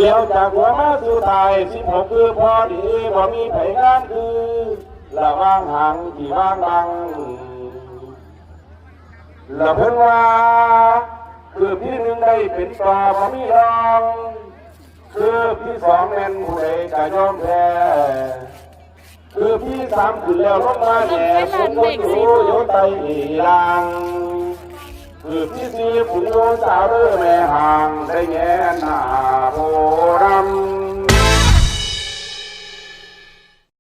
ແລ້ວຈາກຫົວມາສູ່ທ້າຍ ສິບຫົກຄືພໍດີ ບໍ່ມີໃຜງາມຄື ລະຫວ່າງຫາງທີ່ວາງບັງ ລະເພິ່ນວ່າ ຄືບທີໜຶ່ງໄດ້ເປັນຕໍ່ບໍ່ມີລອງ ຄືບທີສອງແມ່ນຜູ້ໃດກະຍອມແພ້ ຄືບທີສາມຂຶ້ນແລ້ວລົງມາແດ່ ສົມຄວນຢູ່ຢູ່ໃຕ້ລ່າງ ຄືບທີສີ່ຂຶ້ນຢູ່ສາວເດີແມ່ຫ້າງ ໄດ້ແຫງນໜ້າໂພດາ